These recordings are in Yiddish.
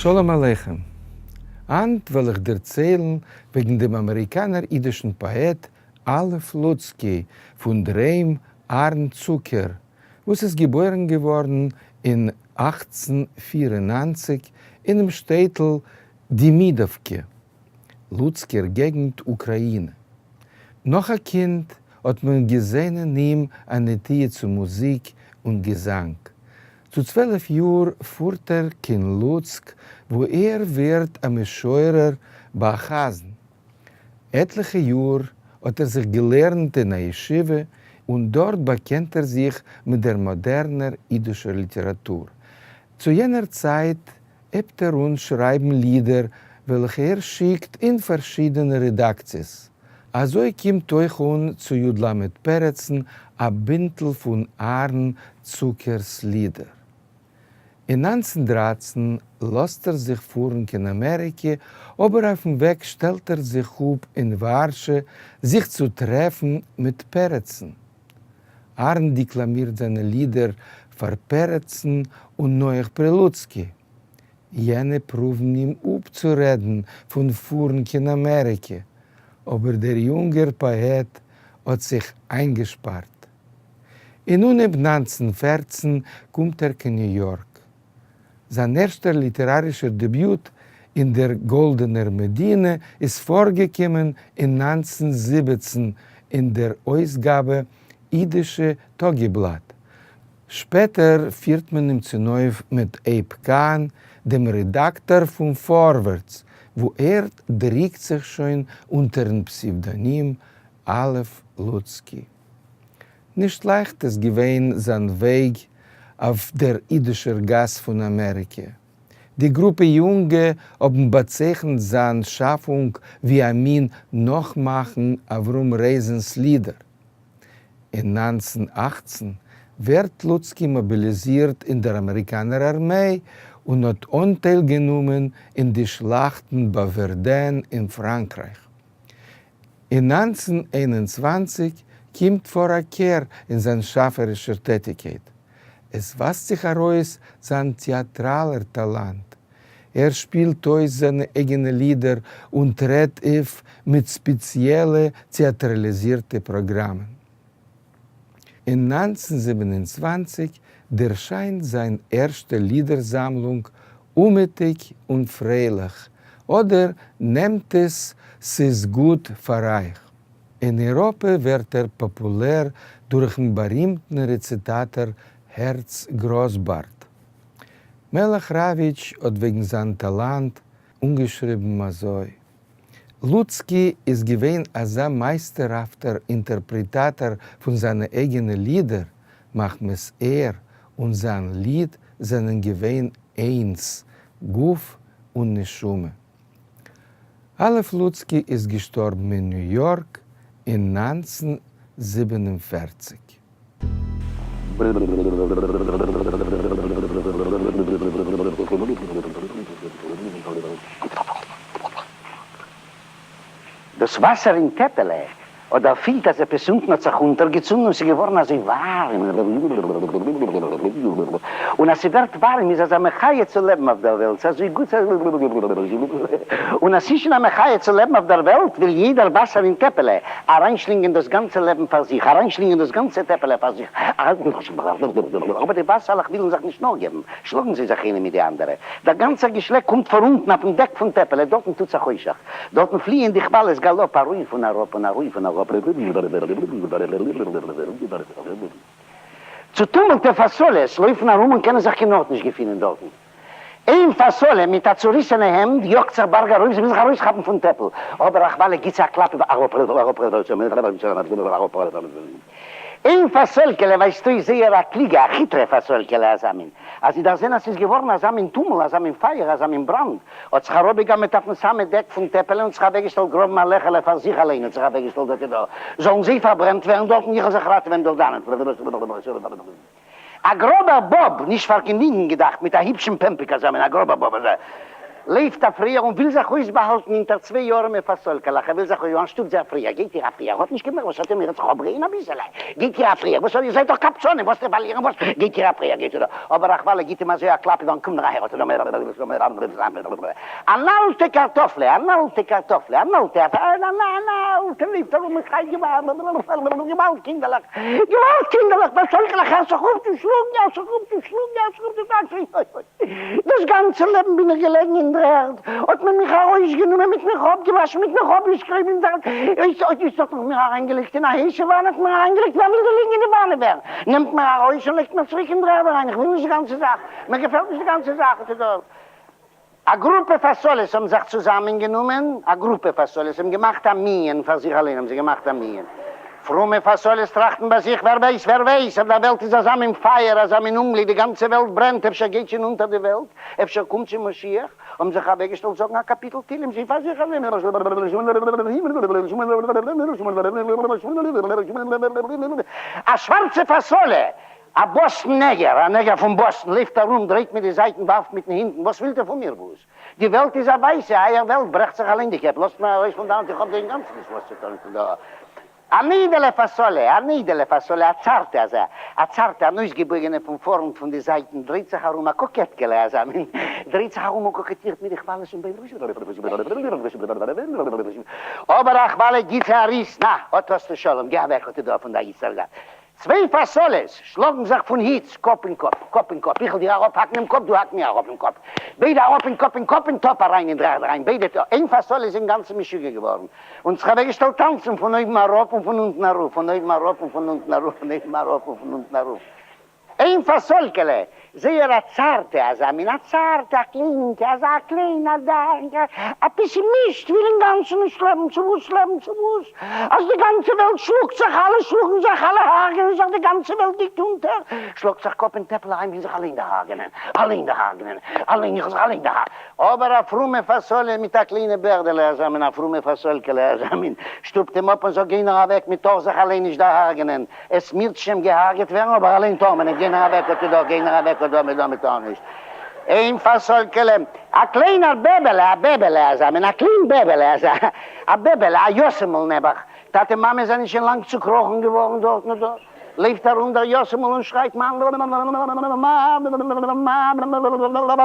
שלום עליכם. הײַנט וועל איך דערציילן וועגן דעם אַמעריקאַנער ייִדישן פּאָעט א' לוצקי, פֿון דער היים אַהרן צוקער, וואָס איז געבוירן געוואָרן אין 1894 אינעם שטעטל דימידאווקע, לוצקער געגנט, אוקראַיִנע. נאָך אַ קינד האָט מען געזען אין אים אַ נטיה צו מוזיק און געזאַנג. צו 12 יאר פארט ער קיין לוצק וואו ער ווערט א משורר ביי א חזן. עטליכע יאר האט ער זיך געלערנט אין א ישיבה און דארט באקענט ער זיך מיט דער מאדערנער אידישער ליטעראטור. צו יענער צייט הייבט ער אן שרייבן לידער וועלכע ער שיקט אין פארשידענע רעדאקציעס. אזוי קומט אויך אן צו י ל פרצן א בינטל פון אהרן צוקער'ס לידער. אין 1913 לאזט ער זיך פארן קיין אמעריקע, אבער אויפן וועג שטעלט ער זיך אפ אין ווארשע זיך צו טרעפן מיט פרצן. אהרן דעקלאמירט זיינע לידער פאר פרצן און נח פרילוצקי. יענע פרואוון אים אפצורעדן פון פארן קיין אמעריקע, אבער דער יונגער פאעט האט זיך איינגעשפארט. אין אנהייב 1914 קומט ער קיין ניו יארק. זיין ערשטער ליטערארישער דעביוט אין דער גאלדענער מדינה איז פארגעקומען אין 1917 אין דער אויסגאבע אידישע טאגעבלאט. שפעטער פירט מען אים צונויף מיט עיב קאהן, דעם רעדאקטאר פון פארווערטס, וואו ער דריקט זיך שוין אונטערן פסעוודאנים א' לוצקי. נישט לייכט איז געווען זיין וועג אויף דער אידישער גאס פון אמעריקע. די גרופע יונגע האבן באצייכנט זיין שאפונג ווי א מין נאכמאכן אברהם רייזענ'ס לידער. אין 1918 ווערט לוצקי מאביליזירט אין דער אמעריקאנער ארמיי און האט אנטייל גענומען אין די שלאכטן ביי ווערדען אין פראנקרייך. אין 1921 קומט פאר א קער אין זיין שאפערישער טעטיקייט. עס ווייזט זיך ארויס זיין טעאטראלער טאלאנט. ער שפילט אויס זיינע אייגענע לידער און טרעט אויף מיט ספעציעלע טעאטראליזירטע פראגראמען. אין 1927 דערשיינט זיין ערשטע לידער-זאמלונג אומעטיג און פרייליך, אדער נעמט עס ס'איז גוט פאר אייך. אין אייראפע ווערט ער פאפולער דורכן בארימטן רעציטאטאר הערץ גראסבארד. מלך ראוויטש האט וועגן זיין טאלאנט אנגעשריבן אזוי, לוצקי איז געווען אזא מייסטערהאפטער אינטערפריטאטאר פון זיינע אייגענע לידער, מחמת ער און זיין ליד זענען געווען איינס, גוף און נשמה. א' לוצקי איז געשטארבן אין ניו יארק אין 1947. דאָס וואַסער אין טעפּעלע האָט דערפֿילט, אַז עפּעס אונטן האָט זיך אונטערגעצונדן און ס'איז געוואָרן אַזוי וואַרעם. און אַז ס'ווערט וואַרעם, איז אַזאַ מחיה צו לעבן אויף דער וועלט, ס'איז אַזוי גוט. און אַז ס'איז שוין אַ מחיה צו לעבן אויף דער וועלט, וויל יעדער וואַסער אין טעפּעלע אַריינשלינגען דאָס גאַנצע לעבן פֿאַר זיך, אַריינשלינגען דאָס גאַנצע טעפּעלע פֿאַר זיך. אָבער די וואַסערלעך ווילן זיך נישט נאָכגעבן, שלאָגן זיי זיך איינע מיט די אַנדערע. דער גאַנצער געשלעג קומט פֿאָר אונטן אויפֿן דעק פֿון טעפּעלע, דאָרטן טוט זיך חושך. דאָרטן פֿליִען די כװאַלעס גאַלאָפּ אַרױף און אַראָפּ און אַרױף און אַראָפּ. צעטומלטע פֿאַסאָלעס לױפֿן אַרום און קענען זיך קײן אָרט נישט געפֿינען דאָרטן. אײן פֿאַסאָלע מיט אַ צוריסענע העמד יאָגט זיך באַרג אַרױף, זי װיל זיך אַרױסכאַפּן פֿון טעפּל, אָבער אַ כװאַלע גיט זי אַ קלאַפּ איבער אַראָפּ. אײן פֿאַסאָלקעלע װײַזט אױס זײער אַ קלוגע, אַ כיטרע פֿאַסאָלקעלע, אַזאַ מין, אַז זי דערזען, אַז ס'איז געװאָרן אַזאַ מין טומל, אַזאַ מין פֿײַער, אַזאַ מין בראַנד, האָט זיך אַראָפּגעגנבֿעט אויפֿן סאַמע דעק פֿון טעפּעלע און זיך אַוועקגעשטעלט גראָבן אַ לעכעלע פֿאַר זיך אַליין, האָט זיך אַוועקגעשטעלט דאָרט און דאָ, זאָלן זיי פֿאַרברענט ווערן דאָרטן, איך וועל זיך ראַטעווען דורך דאַנען. אַ גראָבער באָב, נישט פֿאַר קיין יונגן געדאַכט, מיט אַ היפּשן פּעמפּיק אַזאַ מין, אַ גראָבער באָב אַזאַ. לויפט אפריער און וויל זיך אויסבאהאלטן הינטער צוויי ארעמע פאסאלקעלעך, ער וויל זיך אוי אנשטאט זיי אפריער, גייט איר אפריער, האט נישט קיין מורא, וואס האט איר מורא זיך אפרוען אביסעלע, גייט איר אפריער, וואס האט איר זייט דאך קבצנים, וואס צו פארלירן, וואס, גייט איר אפריער, גייט איר דא, אבער א כוואליע גיט אים אזוי א קלאפ איבערן קום נאר אהער, האט ער אן אלטע קארטאפלע, אן אלטע קארטאפלע, אן אלטע, אן אלטע לויפט ארום און שרייט געוואלד, געוואלד קינדערלעך, געוואלד קינדערלעך, פאסאלקעלעך, הערט זיך אויף צו שלאגן, הערט זיך אויף צו שלאגן, הערט זיך אויף צו שלאגן, אוי אוי אוי. דאָס גאַנצע לעבן בין איך געלעגן אין דר'ערד, האָט מען מיך אַרויסגענומען, מיט מיך אָפּגעוואַשן, מיט מיך אָפּגעשקראָבן אין דר'ערד, איצט האָט מען מיך אַריינגעלייגט אין אַ הייסע וואַנע, האָט מען אַריינגעלייגט, ווער וויל דאָ ליגן אין די וואַנע, ווער? נעמט מיר אַרויס און לייגט מיר צוריק אין דר'ערד אַריין, איך וויל נישט די גאַנצע זאַך, מיר געפעלט נישט די גאַנצע זאַך, האָט ער דאָ. אַ גרופּע פֿאַסאָלעס האָבן זיך צוזאַמענגענומען, אַ גרופּע פֿאַסאָלעס האָבן געמאַכט אַ מנין, פֿאַר זיך אַליין האָבן זיי געמאַכט אַ מנין. פֿרומע פֿאַסאָלעס טראַכטן בײַ זיך, ווער ווייס, ווער ווייס, אויף דער וועלט איז אַזאַ מין פֿײַער, אַזאַ מין אומגליק, די גאַנצע וועלט ברענט, אפֿשר גייט שוין אונטער די וועלט, אפֿשר קומט שוין משיח? האָבן זיך אַוועקגעשטעלט זאָגן אַ קאַפּיטל תּהילים, זיי פֿאַר זיך אַליין. אַ שוואַרצע פֿאַסאָלע א באסטן נעגער, א נעגער פון באסטן, לויפט ארום, דרייט מיט די זייטן, ווארפט מיטן הינטן, וואס ווילט איר פון מיר? וואס? די וועלט איז א ווייסע, אייער וועלט ברעכט זיך אליין די קעפ, לאזט מיר ארויס פון דאנעט, איך האב דא אינגאנצן נישט וואס צו טון פון דא. אן איידעלע פאסאלע, אן איידעלע פאסאלע, א צארטע אזא, א צארטע, אן אויסגעבויגענע פון פארנט, פון די זייטן, דרייט זיך ארום, א קאקעטקעלע אזא מין, דרייט זיך ארום און קאקעטירט מיט די כוואלעס און אבער א כוואלע גיט זי א ריס, נא, אט האסטו שלום, גיי אוועק אט דא פון דא איצטער. צוויי פאסאלעס שלאגן זיך פון היץ, קאפ אין קאפ, קאפ אין קאפ, איכ'ל דיר אראפהאקן דעם קאפ, דו האק מיר אראפ דעם קאפ, ביידע אראפ אין קאפ אין קאפ אין טאפ אריין אין דר'ערד אריין, ביידע טא, איין פאסאלע איז אינגאנצן משוגע געווארן, און זיך אוועקגעשטעלט טאנצן פון אויבן אראפ און פון אונטן ארויף, פון אויבן אראפ און פון אונטן ארויף, פון אויבן אראפ און פון אונטן ארויף. איין פאסאלקעלע, זייער א צארטע, אזא מין א צארטע, א קליינינקע, אזא קליינע, א דארינקע, א פעסימיסט, וויל אינגאנצן נישט לעבן, צו וואס לעבן, צו וואס, אז די גאנצע וועלט שלאגט זיך, אלע שלאגן זיך, אלע הרג'נען זיך, די גאנצע וועלט גייט אונטער, שלאגט זיך קאפ אין טעפל אריין, וויל זיך אליין דערהרג'נען, אליין דערהרג'נען, אליין, איך וויל זיך אליין דערהרג'נען. אבער א פרומע פאסאלע מיט א קליינע בערדעלע, אזא מין א פרומע פאסאלקעלע, אזא מין, שטופט אים אפ און זאגט, גיי נאר אוועק, מען טאר זיך אליין נישט דערהרג'נען, עס מירטשעם געהארגעט ווערן אבער אליין טאר מען ניט גיי נאר אוועק אט דא גיי נאר אוועק אט דא מען דא מען טאר נישט איין פאסאלקעלע א קליינער בעבעלע א בעבעלע אזא מין א קליין בעבעלע אזא א בעבעלע א יתומ'ל נעבעך טאטע מאמע זענען שוין לאנג צוקראכן געווארן דארטן און דא לויפט ארום דער יתומ'ל און שרייט ווער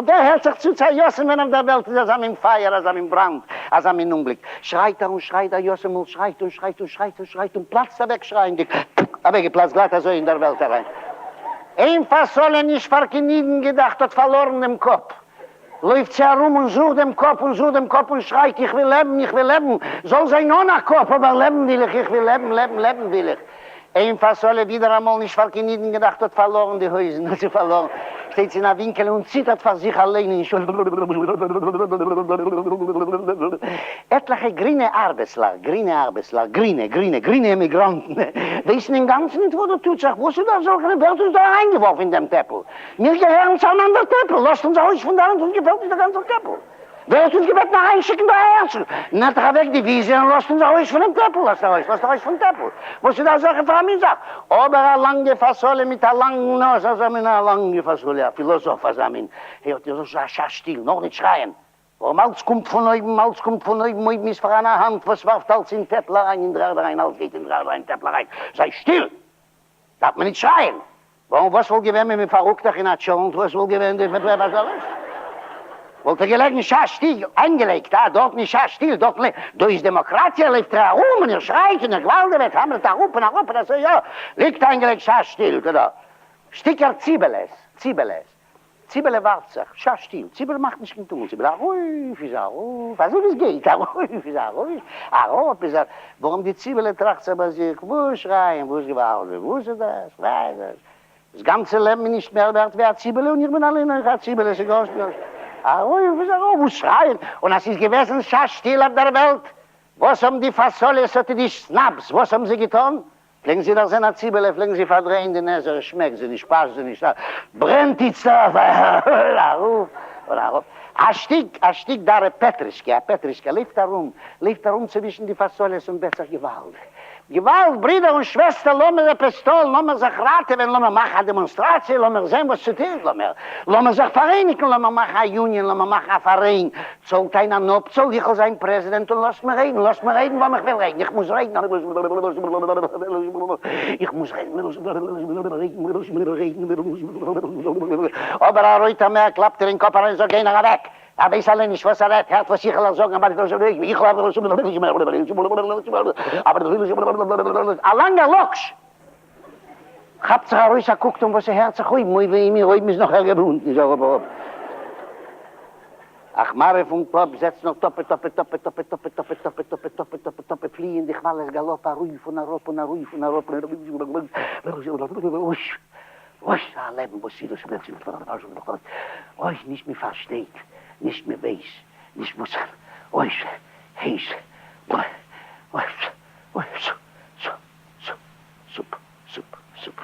הערט זיך צו צו א יתום ווען אויף דער וועלט איז אזא מין פייער אזא מין בראנד אזא מין אומגליק שרייט ער און שרייט דער יתומ'ל שרייט און שרייט און שרייט און שרייט און פלאצט אוועק שרייענדיג, אוועקגעפלאצט גלאט אזוי אין דער וועלט אריין. איין פאסאלע נישט פאר קיין אידן געדאכט האט פארלארן דעם קאפ, לויפט זי ארום און זוכט דעם קאפ און זוכט דעם קאפ און שרייט איך וויל לעבן, איך וויל לעבן, זאל זיין אן א קאפ אבער לעבן וויל איך, איך וויל לעבן, לעבן, לעבן וויל איך. איין פאסאלע ווידעראמאל נישט פאר קיין אידן געדאכט האט פארלארן די הויזן האט זי פארלארן, שטייט זי אין א ווינקעלע און ציטערט פאר זיך אליין אין עטליכע גרינע ארבעסלעך, גרינע ארבעסלעך, גרינע, גרינע, גרינע עמיגראנטן, ווייסן אינגאנצן ניט וואס דא טוט זיך, וואס איז דא אזעלכע, ווער האט אונז דא אריינגעווארפן אין דעם טעפל? מיר געהערן צו אן אנדער טעפל, לאזט אונז ארויס פון דאנעט, אונז געפעלט נישט דער גאנצער טעפל. ווער האט אונז געבעטן אריינשיקן דא אהערצו? נעמט דאך אוועק די וויזע און לאזט אונז ארויס פונעם טעפל, לאזט ארויס, לאזט ארויס פון טעפל, וואס איז דא אזעלכע פאר א מין זאך? אבער א לאנגע פאסאלע מיט א לאנגן נאז, אזא מין א לאנגע פאסאלע, א פילאזאף אזא מין, הערט איר זאגט זשע שא שטיל, נאר ניט שרייען, ווארום אלץ קומט פון אויבן, אלץ קומט פון אויבן, אויבן איז פאראן א האנט וואס ווארפט אלץ אין טעפל אריין, אין דר'ערד אריין, אלץ גייט אין דר'ערד אריין, טעפל אריין, זיי שטיל! דארף מען ניט שרייען, ווארום וואס וואלט געווען ווען מען פאררוקט דיך אין א טשולנט, וואס וואלט געווען די וואס וואלט ער געלעגן שא שטיל איינגעלייגט, אה, דארטן איז שא שטיל, דארטן לע, דא איז דעמאקראטיע, לויפט ער ארום און ער שרייט און ער גוואלדעוועט, האמערט אראפ און אראפ און אזוי יא, ליגט איינגעלייגט שא שטיל, טא דא, שטיקער ציבעלעס, ציבעלעס. ציבעלע ווארפט זיך, שאַ שטיל, ציבעלע מאַכט נישט קיין טומל, ציבעלע אַרויף איז אַרויף, אַזוי ווי עס גייט, אַרויף איז אַרויף, אַראָפּ איז אַראָפּ, וואָרום די ציבעלע טראַכט זיך ביי זיך, וואָס שרייען, וואָס געוואַלדעווען, וואָס איז דאָס, וואָס איז דאָס, דאָס גאַנצע לעבן איז נישט מער ווערט ווי אַ ציבעלע און איך בין אַליין אויך אַ ציבעלע, ס'איז גאָרנישט גאָרנישט, אַרויף איז אַרויף, וואָס שרייען, און אַז ס'איז געוועזן שאַ שטיל אויף דער וועלט, וואָס האָבן די פֿאַסאָליעס, אָט די סנאָבס, וואָס האבן זיי געטאן? פלעגן זיי דאך זען א ציבעלע, פלעגן זיי פארדרייען די נעזער, עס שמעקט זיי נישט, פאסט זיי נישט, ברענט איצטער א פייער, ארויף און אראפ. א שטיק, א שטיק דארע פעטרישקע, א פעטרישקע, לויפט ארום, לויפט ארום צווישן די פאסאליעס און בעט זיך געוואלד! געוואלד, ברידער און שוועסטער, לאמיר עפעס טון, לאמיר זיך ראטעווען, לאמיר מאכן א דעמאנסטראציע, לאמיר זען וואס צו טון, לאמיר, לאמיר זיך פאראייניגן, לאמיר מאכן א union, לאמיר מאכן א פאראיין, צאלט איין אן אפצאל, איך וועל זיין פרעזידענט און לאזט מיר רעדן, לאזט מיר רעדן ווארום איך וויל רעדן, איך מוז רעדן, איך מוז רעדן, אבער א רויטער מער קלאפט איר אין קאפ אריין, זאגט גיי נאר אוועק, ער ווייס אליין נישט וואס ער רעדט, הערט וואס איך וועל אייך זאגן, א לאנגער לאקש כאפט זיך ארויס א קוק טון וואס ס'הערט זיך אויבן, אוי וויי מיר, אויבן איז נאך ערגער ווי אונטן, איז אראפ אראפ. א כמארע פון קאפ זעצט נאך טאפע טאפע טאפע טאפע טאפע טאפע טאפע טאפע טאפע טאפע טאפע פליען די כוואליעס גאלאפ ארויף און אראפ און ארויף און אראפ אוי, א לעבן וואס איז דאס? אוי, נישט מען פארשטייט, נישט מען ווייס, נישט וואס, אוי, הייס, אוי, אוי, סופ, סופ, סופ, סופ.